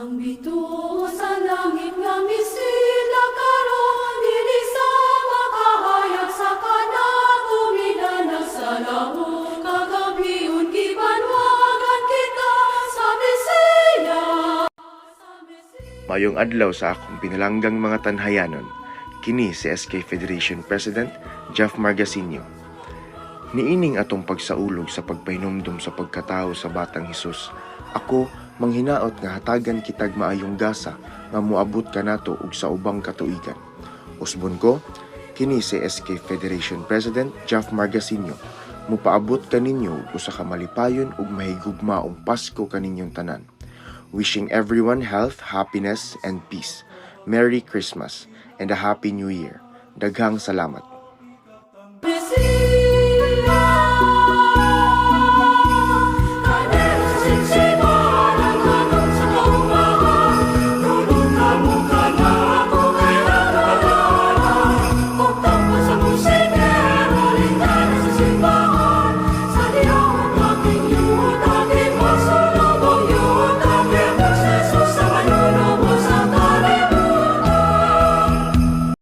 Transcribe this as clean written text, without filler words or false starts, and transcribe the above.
Ang bituon sa langit nga misidla karon dili sa makahayag sa kanato midanag sa lahu kagabion gibanwagan kita sa Mesiya. Maayong adlaw sa akong pinalanggang mga tanhayanon. Kini si SK Federation President Jeff Margasinio. Niining atong pagsaulog sa pagpahinumdum sa pagkatao sa Batang Hesus, ako manghinaot nga hatagan kitag maayong gasa nga moabot kanato ug sa ubang katuigan. Usbon ko, kini si SK Federation President Jeff Margasinio. Mupaabot kaninyo og usa ka malipayon ug mahigugmaong Pasko kaninyong tanan. Wishing everyone health, happiness, and peace. Merry Christmas and a Happy New Year. Daghang salamat.